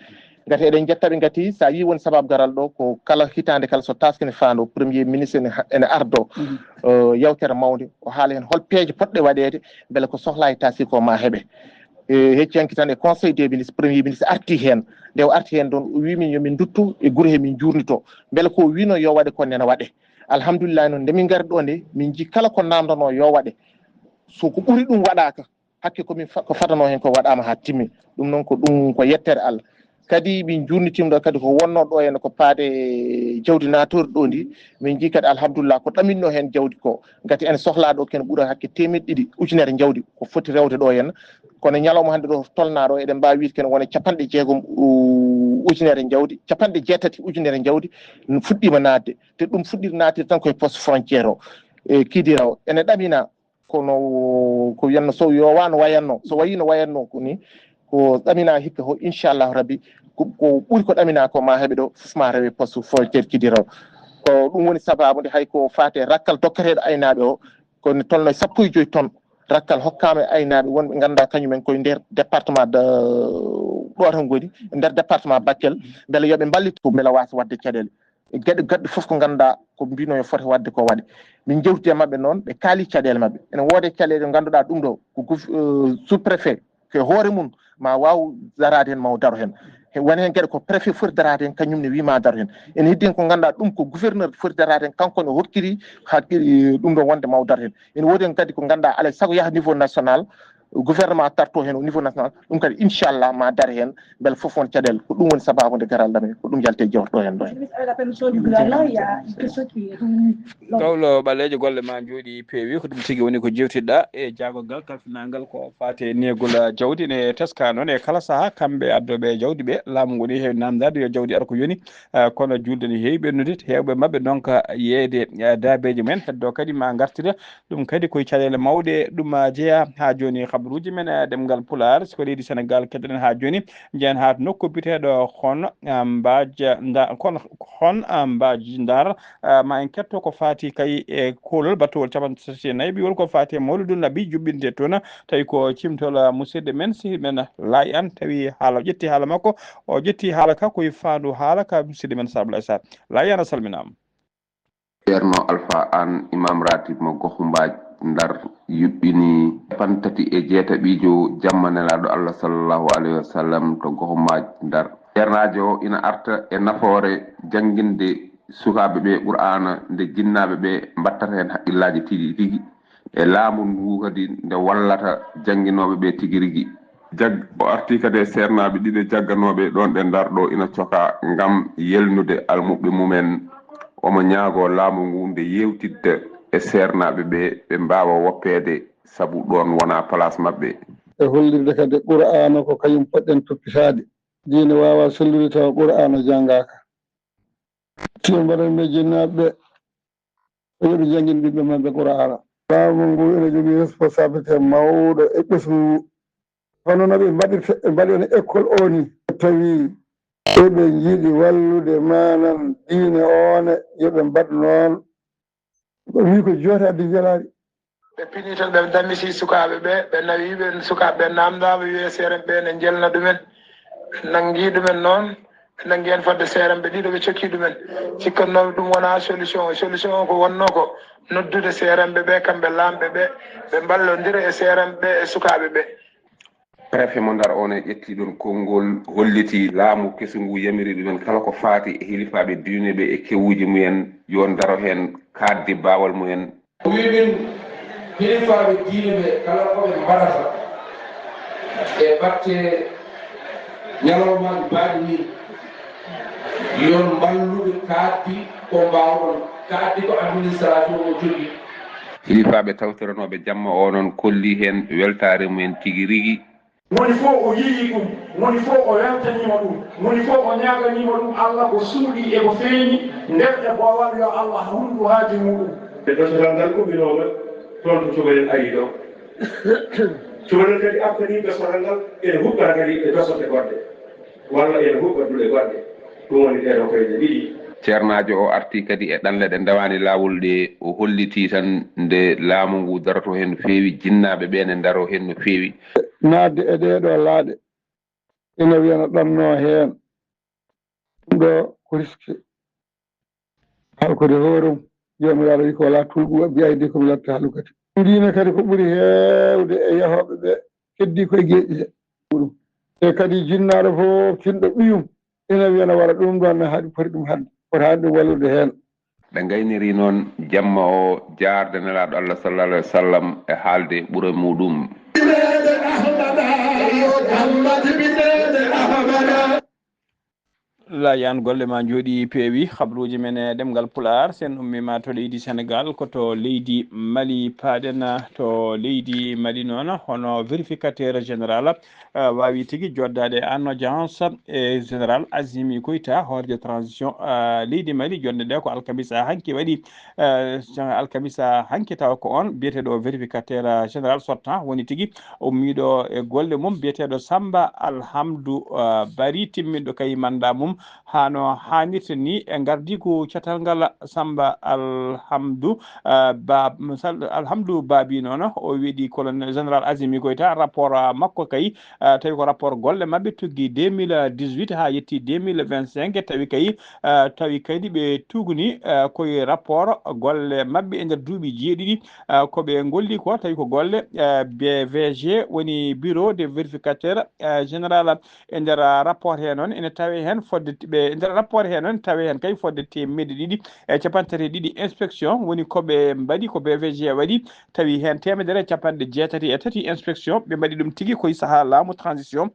Ngati eɗen njetta ɓe ngati, so a yii woni sababu garal ɗo, ko kala hitaande kala so taaske ne faando, premier ministre ene ha-, ene ardo, euh, yewtere mawnde, o haala heen hol peeje potɗe waɗeede, mbele ko sohlaa e taaske ko ma heɓe. E hecci hanki tan e conseil des ministres, premier ministre arti heen. Nde o arti heen ɗoon, o wii min yo min nduttu e gure he min njuurnito. Mbele ko o wiino yo waɗe kon nena waɗe. Alhamdulillahi noon, nde min ngari ɗo nde, min njii kala ko namndanoo yo waɗe. So ko ɓuri ɗum waɗaaka, hakke ko min fa-, ko fadanoo heen ko waɗaama haa timmi. Ɗum noon ko ɗum ko yettere Allah. Kadi min njuurnitiima ɗo kadi ko wonnoo ɗo heen ko paade e jawdi naatoori ɗo ndi. Min njii kadi alhamdulillah ko ɗaminno heen jawdi ko. Ngati ene sohlaa ɗo ken ɓura hakke teemeɗɗe ɗiɗi ujunere jawdi ko foti rewde ɗo heen. Kono ñalawma hannde ɗo tolnaa ɗo eɗen mbaawi wiide ken wona capanɗe jeegom u-, ujunere jawdi, capanɗe jeetati ujunere jawdi fuɗɗiima naatde. Te ɗum fuɗɗiima naatde tan koye poste frontière o. E Kidira o. Ene ɗamina kono ko wiyanno so yo wano wayanno, so wayi no wayanno ko ni, ko ɗamina hikka ho, inchallahu rabbi, ko, ko ɓuri ko ɗamina ko ma heɓe ɗo, fof ma rewe poste frontière Kidira o. Ko ɗum woni sababu nde hay ko faate rakkal dokketeeɗo aynaaɓe o, ko ne tolno e sappo e joyi tonnes rakkal hokkaama e aynaaɓe wonɓe ngannduɗaa kañumen koye nder département de, ɗo tan ngoni, nder département Bakel, mbele yo ɓe mballit ko mbele waasa waɗde caɗeele. E geɗe goɗɗe fof ko ngannduɗaa ko mbino yo foti waɗde ko waɗe. Min njewti e maɓɓe noon, ɓe kaali caɗeele maɓɓe. Ene woodi caɗeele ɗe ngannduɗaa ɗum ɗo, ko gouf-, euh, sous-préfet, ko e hoore mum, ma waaw daraade heen, ma o daro heen. He woni heen geɗe ko préfet foti daraade heen, kañum ne wii ma daro heen. Ene heddi heen ko ngannduɗaa ɗum ko gouverneur foti daraade heen, kanko ne hokkiri hakkille ɗum ɗo wonde ma o daro heen. Ene woodi heen kadi ko ngannduɗaa alaa e sago yaha niveau national, gouvernement tarto heen au niveau national, ɗum kadi inchallah ma dare heen, mbele fof won caɗeele. Ko ɗum woni sababu nde garal ɗam, ko ɗum yalti e jewte ɗo heen ɗo heen. Service avec la permission du gouvernement, il y a une question qui est revenue. Gawlo ɓaleejo, golle ma njooɗi peewi, ko ɗum tigi woni ko jewtiɗa e jaagorgal kalfinaangal ko faati e neegol jawdi. Ne teska noon e kala sahaa kamɓe addooɓe jawdi ɓe, laamu ngu ne heewi namdaade yo jawdi ar ko yoni, eh, kono juulde ne heewi ɓennude, heewɓe maɓɓe ndonka yeeyde, eh, daabeeji mumen, heddo kadi ma ngartira ɗum kadi ko e caɗeele mawɗe ɗum, ah, jeyaa. Haa jooni, habaruuji men, ah, ɗemngal Pulaar, ko leydi Senegaal keddoɗen haa jooni, njeyan haa to nokku biyeteeɗo Hon, ah, Mbaaj Nda-, Kon-, Hon, ah, Mbaaj Ndar, ah, ma en ketto ko faati kay e koolol battowol capanɗe tati e nayi ɓiwol ko faati e Mawludun Nabi juɓɓinte toon, tawi ko cimtol, ah, musidɗo men, si men laay an, tawi haala o ƴetti haala makko, o ƴetti haala ka ko e faandu haala ka musidɗo men Sabla Issa. Laay an a salminaama. Ceerno Alfa Aan, Imaam Raatib mo Goho Mbaaj Ndar, yuɓɓini capanɗe tati e jeetaɓiijo jamma Nelaaɗo Allah sallallahu alayhi wa sallam to Goho Mbaaj Ndar. Ceernaajo o ina arta e nafoore jannginde sukaaɓe ɓe Qur'aana nde jinnaaɓe ɓe mbattata heen haqqillaaji tigi tigi. E laamu ndu kadi nde wallata jannginooɓe ɓe tigi rigi. Jag-, o artii kadi e seernaaɓe ɗiɗo jagganooɓe ɗoon ɗe Ndar ɗo ina cokaa ngam yelnude almuɓɓe mumen. Omo ñaagoo laamu ngu nde yeewtidde e seernaaɓe ɓe, ɓe mbaawa woppeede, sabu ɗoon wonaa palaas maɓɓe. E hollirde kadi Qur'aana ko kañum poɗɗen toppitaade. Diine waawaa sellude tawa Qur'aana janngaaka. Tigi mbaɗen ɓe jinnaaɓe ɓe, yo ɓe janngin ɓiɓɓe maɓɓe Qur'aana. Laamu ngu ene jogii responsabilité mawɗo e ɓesngu ngu. Hono no ɓe mbaɗirta, ɓe mbaɗi on école o ni. Tawi eɓe njiɗi wallude manan diine o ne, yo ɓe mbaɗ noon. Ko wi ko joote addi jalaali. Ɓe pini tan, ɓe dammisii sukaaɓe ɓe, ɓe nawi ɓe, sukaaɓe ɓe naamndaama, wiye seeren ɓe ne njelna ɗumen. Ɓe nanngi ɗumen noon, Ɓe nanngi heen fodde seeranɓe ɗiɗo, ɓe cokki ɗumen. Cikkatnoomi ɗum wonaa solution o. Solution o ko wonnoo ko noddude seeranɓe ɓe, kamɓe laamɓe ɓe, ɓe mballondira e seeranɓe ɓe e sukaaɓe ɓe. Préfet mo Ndar on e ƴetti ɗon konngol, holliti laamu kesu ngu yamiri ɗumen kala ko faati e hilifaaɓe diine ɓe e kewuuji mumen yo ndaro heen kaaɗdi baawal mumen. O wii min hilifaaɓe diine ɓe kala ko ɓe mbaɗata e batte ñalawmaaji baaɗi ni, yon mballuɓe kaaɗdi ko mbaawɗon, kaaɗdi ko administration o jogii. Hilifaaɓe tawtoranooɓe jamma o noon kolli heen weltaare mumen tigi rigi. Moni fof o yiyi ɗum, moni fof o weltaniima ɗum, moni fof o ñaaganiima ɗum Allah ko suuɗii e ko feeñi nder e boowal, yo Allah hunndu haaji muɗum. E dosoral ngal umminooma toon to cubalel arii ɗo. Cubalel kadi artanii dosoral ngal ene huɓɓata kadi e dosoɗe goɗɗe walla ene huɓɓa duɗe goɗɗe. Ɗum woni ɗee ɗoo koyɗe ɗiɗi. Ceernaajo o artii kadi e ɗanle ɗe ndewaani laawol ɗe, o hollitii tan nde laamu ngu darotoo heen no feewi, jinnaaɓe ɓee ne ndaroo heen no feewi. Naatde e ɗee ɗoo laaɗe ina wiyana ɗannoo heen. Ɗum ɗoo ko riski. Halkude hoorum, Joomiraaɗo wi ko walaa tulɓu waɓɓi aydi ko mi latta halkate. Diine kadi ko ɓuri heewde e yahooɓe ɓe keddii koye geeƴi he muɗum. E kadi jinnaaɗo fof tinɗo ɓiyum ina wiyana wara ɗum ɗoon ne haɗi poti ɗum haɗde, poti haɗi ɗum wallude heen. Ɓe ngayniri noon jamma o jaarde Nelaaɗo Allah sallallahu alayhi wa sallam e haalde ɓure muɗum. Layan golle ma njooɗi peewi. Habruuji men e ɗemngal Pulaar, sen ummiima to leydi Senegaal, ko to leydi Mali paaɗen. To leydi Mali noon, hono vérificateur général, eh, waawi tigi jooɗdaade en audience e général Azimi Koita, hoorde transition, eh, leydi Mali. Jonnde nde ko alkamisa hanki waɗi, eh, alkamisa hanki, tawa ko on biyeteeɗo vérificateur, eh, général sortant woni tigi ummiiɗo e golle mum, biyeteeɗo Samba Alhamdu, eh, Bari, timminɗo kay manda mum hano haanirta ni. E ngardigu catal ngal, Samba Alhamdu, eh, Ba-, Sal-, Alhamdu Baabi noon, o weɗi colonel général Azimi Goïta, rapport, ah, makko kay, ah, tawi ko rapport golle maɓɓe tuggi deux mille dix-huit haa yetti deux mille vingt-cinq, tawi kay, ah, tawi kadi ɓe tugni, ah, koye rapport golle maɓɓe e nder duuɓi jeeɗiɗi, ah, ko ɓe golli ko, tawi ko golle, ah, B V G, woni bureau de vérificateur, ah, général. E nder, ah, rapport he noon ene tawe heen fodde, ɓe, e nder rapport he noon tawe heen kay fodde teemedde ɗiɗi e capanɗe tati e ɗiɗi inspection woni ko ɓe mbaɗi, ko B V G waɗi, tawi heen teemedere e capanɗe jeetati e tati inspection ɓe mbaɗi ɗum tigi koye sahaa laamu transition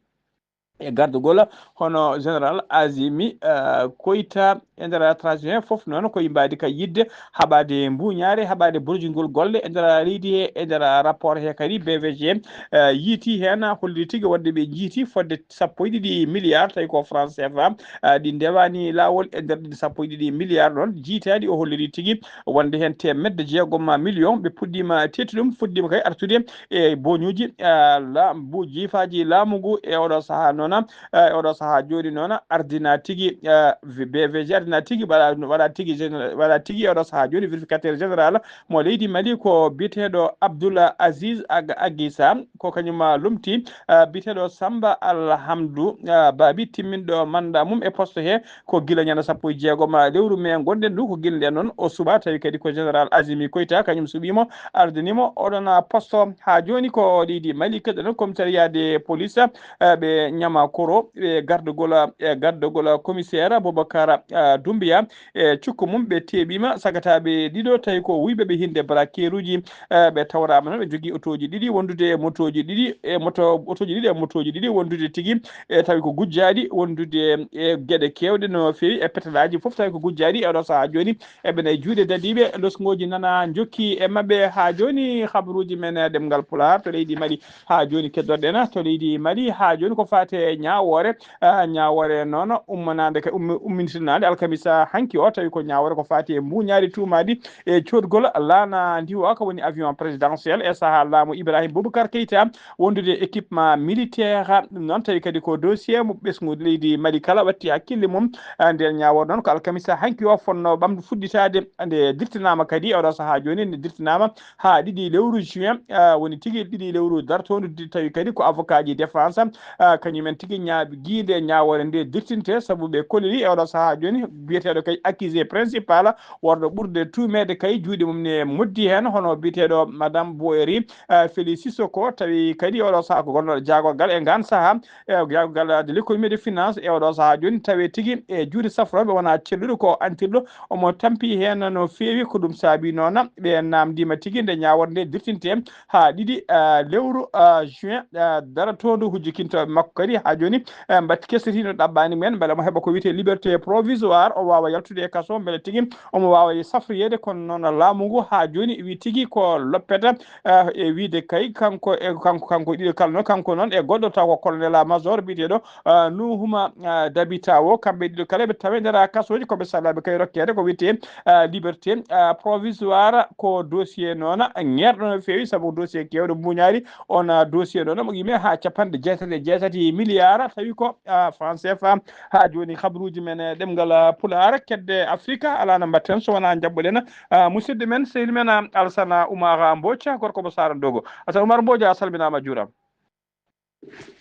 e gardugol hono général Azimi, eh, Koita. E nder transition he fof noon ko yimbaade ka yidde haɓaade mbuuñaare, haɓaade burjingol golle e nder leydi he. E nder rapport he kadi B V G, eh, yiiti heen, holliri tigi wonde ɓe jiiti fodde sappo e ɗiɗi milliard, tawi ko franc C F A, eh, ɗi ndewaani laawol. E nder ɗin sappo e ɗiɗi milliard noon jiitaaɗi, o holliri tigi wonde heen teemedde jeegom million ɓe puɗɗiima teetude ɗum, fuɗɗiima kay artude e boñuuji, eh, la-, mbu-, jiifaaji laamu ngu e oɗo sahaa noon, eh, e oɗo sahaa jooni noon ardina tigi, eh, V-, B V G ardina tigi waɗa, waɗa tigi géné-, waɗa tigi e oɗo sahaa jooni vérificateur général mo leydi Mali ko biyeteeɗo Abdoul Aziz Ag-, Aguissa, ko kañum, ah, lomti, ah, biyeteeɗo Samba Alhamdu, ah, Baabi timminɗo manda mum e poste he ko gila ñande sappo e jeegom lewru mai ngonɗen ndu, ko gila nden noon o suɓa, tawi kadi ko général Azimi Koita kañum suɓimo, ardinimo oɗon, ah, poste. Ha jooni ko leydi Mali keɗɗo noon commissariat de police, ah, ɓe Niamakoro, ɓe gardugol, eh, gardugol commissaire Boubacar, ah, Doumbia e cukko mum ɓe teeɓiima sagataaɓe ɗiɗo, tawi ko wuyɓe ɓe hinde braqueruji, eh, ɓe tawraama noon ɓe jogii otooji ɗiɗi wondude e motooji ɗiɗi e moto, otooji ɗiɗi e motooji ɗiɗi wondude tigi, e tawi ko gujjaaɗi wondude e geɗe keewɗe no feewi e petalaaji fof tawi ko gujjaaɗi. E oɗo sahaa jooni eɓe nayi juuɗe dadiiɓe, losngooji nana njokki e maɓɓe. Haa jooni habaruuji men e ɗemngal Pulaar to leydi Mali. Haa jooni keddorɗen to leydi Mali, haa jooni ko faati e ñaawoore, ah, ñaawoore noon ummanaande ka, ummi-, ummintirnaande alkamisa hanki o, tawi ko ñaawore ko faati e mbuuñaari tuumaaɗi e coodgol laana ndiwa, ko woni avion présidentiel e sahaa laamu Ibrahim Boubacar Keita, wondude équipement militaire. Ɗum noon tawi kadi ko dossier mo ɓesngu leydi Mali kala watti hakkille mum. Ah, nden ñaawore noon ko alkamisa hanki o fonno ɓamdu fuɗɗitaade, nde dirtinaama kadi e oɗo sahaa jooni, nde dirtinaama haa ɗiɗi lewru juin, ah, woni tigi ɗiɗi lewru dartoondu, di-, tawi kadi ko avocat ji défense, ah, kañumen tigi ñaaɓi giinde ñaawore nde dirtinte, sabu ɓe kolliri e oɗo sahaa jooni biyeteeɗo kay accusé principal, worɗo ɓurde tuumeede kay juuɗe mum ne moddi heen, hono biyeteeɗo Madame Boeri, ah, Félix Sissoko, tawi kadi oɗo sahaa ko gonɗo jaagorgal e ngaan sahaa, e jaagorgal de l'économie de finance, e oɗo sahaa jooni tawi tigi e juuɗe safrooɓe wona celluɗo ko antirɗo, omo tampi heen no feewi. Ko ɗum saabi noon ɓe naamndiima tigi nde ñaawore nde dirtinte haa ɗiɗi, ah, lewru, ah, juin, ah, daratoondu hujjikintooɓe makko kadi haa jooni, eh, mbatti kesirino ɗaɓɓaani men mbele mo heɓa ko wiyetee liberté provisoire, o waawa yaltude e kaso mbele tigi omo waawa safroyeede. Kono noon laamu ngu haa jooni wi tigi ko loppeta, eh, e wiide kay kanko e kanko, kanko ɗiɗo kala noon, kanko noon e goɗɗo taw ko colonel major biyeteeɗo, eh, Nuhuma, eh, Dabita o, kamɓe ɗiɗo kala ɓe tawe nder kasooji, ko ɓe salaaɓe kay rokkeede ko wiyetee, eh, liberté, eh, provisoire. Ko dossier noon ŋeerɗo no feewi, sabu dossier keewɗo mbuuñaari. On, ah, dossier ɗo, ɗo mo yimɓe haa capanɗe jeetati e jeetati milliards, tawi ko, ah, franc C F A. Haa jooni, habruuji men e ɗemngal, ah, Pulaar, kedde Afrika, alaa no mbaɗten so wonaa njaɓɓuɗen, ah, musidɗo men, sehil men, ah, Alsana Oumar Mbodj, gorko mo Saara Ndogo. Alsana Oumar Mbodj, a salminaama, a juuraama.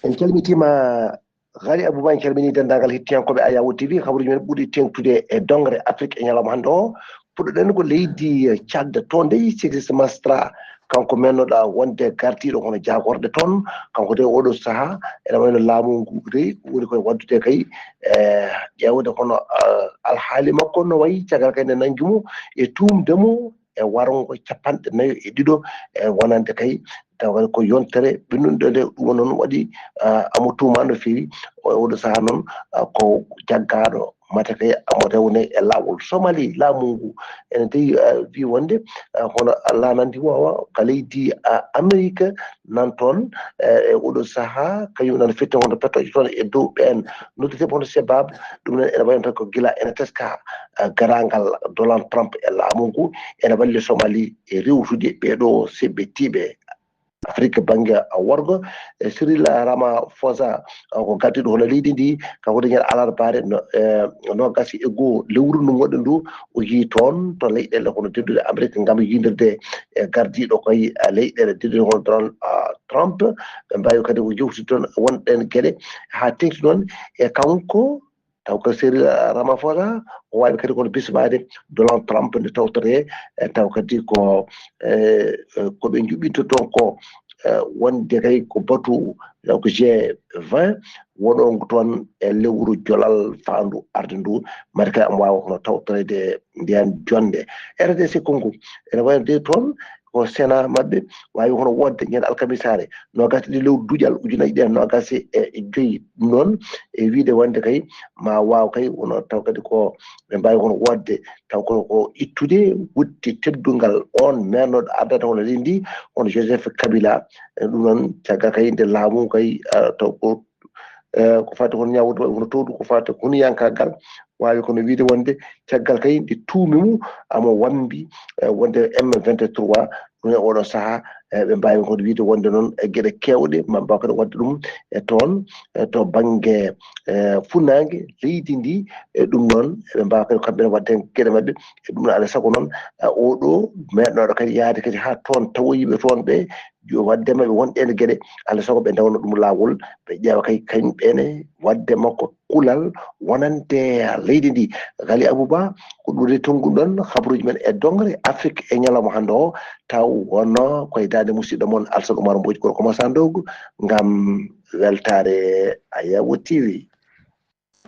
En calmitiima, Ghali Abouba, en calminii denndaangal hettiyankooɓe Ayawo T V. Habruuji men ɓuri teeŋtude e doŋre Afrik e ñalawma hannde o. Puɗɗoɗen ko leydi Tchad, to ndey Cyrus Mastra, kanko meennoɗo wonde gardiiɗo hono jaagorɗe toon. Kanko de oɗo sahaa ene wayno laamu ngu dey woni koye waɗdude kay, e, ƴeewde kono, eh, alhaali makko no wayi caggal kay nde nanngi mo e tuumde mo e warngo capanɗe nayo e ɗiɗo, e wonande kay tawa kadi ko yontere ɓennunde nde. Ɗum noon waɗi, ah, amo tuuma no feewi. O, oɗo sahaa noon, ah, ko jaggaaɗo mate kay amo rewne e laawol. Somali, laamu ngu ene tawi, ah, wi wonde, ah, hono laana ndi wawa ka leydi, ah, Amerique nan toon, eh, e oɗo sahaa, kañum nan fetti hono pettooje toon e dow ɓeen noddeteeɓe hono Sebab. Ɗum noon ene wayno tan ko gila ene teska, ah, garaangal Donald Trump e laamu ngu, ene walli Somali e rewtude ɓee ɗoo seɓɓitiiɓe Afrik bannge worgo. E Cyril Ramaphosa, ah, ko gardiiɗo hono leydi ndi, kanko dañi alarbaare no, eh, noogas e goo lewru ndu ngonɗen ndu, o yii toon to leyɗeele hono denduɗe Amerique ngam yindirde e gardiiɗo koye, eh, leyɗeele denduɗe hono Donald, ah, Trump. Ɓe mbaawi kadi ko jewtide toon wonɗen geɗe haa teŋti noon e kanko, taw ko Cyril Ramaphosa, o waawi kadi kono bismaade Donald Trump nde tawtoree, e taw kadi ko, e, e, ko ɓe njuɓɓinta toon ko, e, wonde kay ko batu, donc, G vingt, wonoo ngu toon e lewru jolal faandu arde ndu, mari kay omo waawa kono tawtoreede ndeen jonnde. R D C Congo, ene wayno de toon ko Sénat maɓɓe waawi hono woodde ñande alkamisaare, noogas e ɗiɗi lewru duƴal ujunaaji ɗiɗi e noogas e joy. Ɗum noon e wiyde wonde kay ma waaw kay, wonoo taw kadi ko ɓe mbaawi hono woodde taw ko, ko ittude wutte teddungal oon meernooɗo ardata hono leydi ndi, hono Joseph Kabila. E ɗum noon caggal kay nde laamu kay, ah, taw ko, eh, ko fati hono ñaawude maɓɓe hono towdu, ko fati hono yankaagal, waawi kono wiyde wonde caggal kay nde tuumi mo amo wambi, eh, wonde M vingt-trois, ɗum e oɗo sahaa, eh, ɓe mbaawi kono wiyde wonde noon e geɗe keewɗe, ma mbaaw kadi waɗde ɗum e toon, e to bannge, eh, funnaange leydi ndi. E ɗum noon eɓe mbaawa kadi kamɓe ne waɗde heen geɗe maɓɓe. E ɗum noon alaa sago noon, eh, oɗo meeɗnooɗo kadi yahde kadi haa toon tawoyiiɓe toon ɓe, jo-, waɗde maɓɓe wonɗe heen geɗe, alaa sago ɓe ndewna ɗum laawol, ɓe ƴeewa kay kañum ɓe ne waɗde makko kulal wonande leydi ndi. Ghali Abouba, ko ɗum de tonnguɗon habruuji men e doŋre Afrik e ñalawma hannde o, taw wonno koye daande musidɗo mon Alsan Oumar Mbodj, gorko mo Sandogo, ngam weltaare Ayawo T V.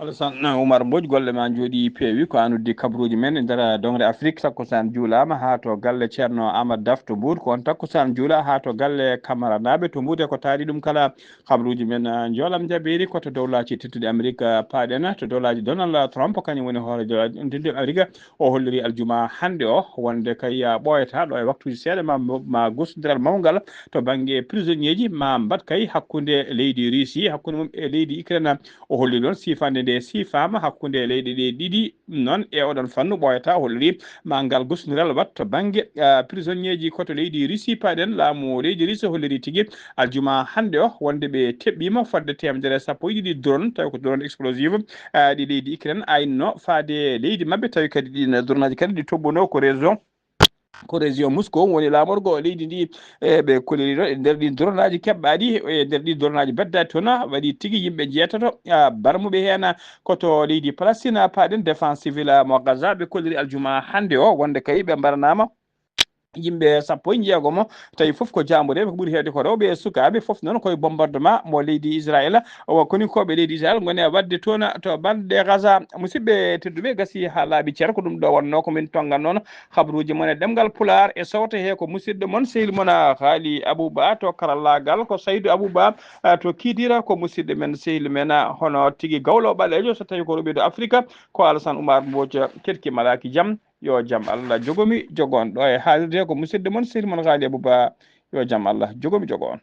Alsan Oumar Mbodj, golle ma njooɗi peewi, ko an uddi kabruuji men e nder doŋre Afrik. Takkusaan juulaama haa to galle Ceerno Amadou Daf to Mbuur, ko on takkusaan juula haa to galle Kamara naaɓe to Mbuur, e ko taari ɗum kala. Habruuji men, ah, njoolam njaɓeeri ko to dowlaaji tedduɗi Amerik, ah, paaɗen, to dowlaaji Donald Trump, kañum woni hooreejo tedduɗi Amerik. O holliri aljuma hannde o wonde kay, ah, ɓooyata ɗo e waktuuji seeɗa ma, ma gostondiral mawngal to bannge prisonnier ji ma mbaɗ kay hakkunde leydi Russie, hakkunde mum e leydi Ukraine. O holli ɗoon siifande Nde siifaama hakkunde leyɗe ɗe ɗiɗi noon e oɗon fannu ɓooyataa holliri ma ngal gosndiral wat to bannge, ah, prisonnier ji ko to leydi Russie. Paɗen laamu leydi Russie holliri tigi aljuma hannde o wonde ɓe teɓɓiima fodde teemedere sappo e ɗiɗi drone, tawi ko drone explosive, ah, ɗi leydi Ukraine aynno faade leydi maɓɓe, tawi kadi ɗin drone aji kadi ɗi toɓɓuno ko région ko région Moscou woni laamorgo leydi ndi. E ɓe koliri ɗo e nder ɗin dronaji keɓɓaɗi, e nder ɗin dronaji beddaɗi toon, waɗi tigi yimɓe jeetato, ah, barmuɓe heen ko to leydi Palestine, paɗen défense civile mo Gaza. Ɓe koliri aljuma hannde o wonde kay ɓe mbaranama yimɓe sappo e jeegomo, tawi fof ko jaambureeɓe, ko ɓuri heewde ko rewɓe e sukaaɓe, fof noon koye bombardement mo leydi Israël. Owa, koni koɓe leydi Israël ngoni e waɗde toon to bande Gaza. Musidɓe tedduɓe, gasi ha laaɓi cer, ko ɗum ɗo wonno ko min tongan noon. Habruuji mon e ɗemngal Pulaar e sowte he ko musidɗo mon, sehil mon, ah, Haali Abuba to karallagal, ko Saydu Abuba, ah, to Kidira, ko musidɗo men, sehil men, ah, hono tigi gawlo ɓaleejo, so tawi ko ruɓiɗo Afrika, ko Alasan Umar Mboojo, keɗki malaaki jam, yo jam Allah jogomi jogo on. Ɗo e haalirde ko musidɗo mon, sehil mon, Haali Abuba, yo jam Allah jogomi jogo on.